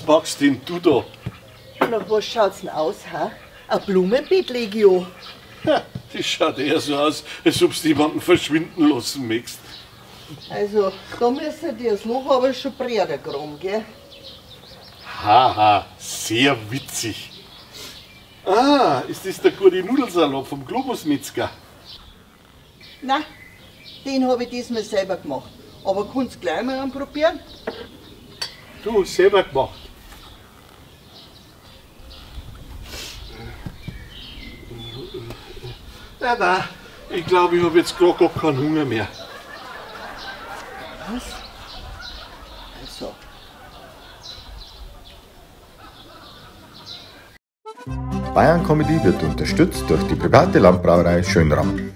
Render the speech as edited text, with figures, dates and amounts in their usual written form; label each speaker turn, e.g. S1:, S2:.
S1: machst denn du da?
S2: Nach was schaut's denn aus, ha? Ein Blumenbeet leg ich an.
S1: Ha, das schaut eher so aus, als ob du jemanden verschwinden lassen möchtest.
S2: Also, da müsste dir das Loch aber schon breiter graben, gell?
S1: Haha, sehr witzig. Ah, ist das der gute Nudelsalat vom Globusmetzger?
S2: Nein, den hab ich diesmal selber gemacht. Aber kannst gleich mal anprobieren?
S1: Du, selber gemacht. Nein, nein, ich glaube, ich habe jetzt gerade gar keinen Hunger mehr.
S2: Was? Also.
S3: Bayern Comedy wird unterstützt durch die private Landbrauerei Schönram.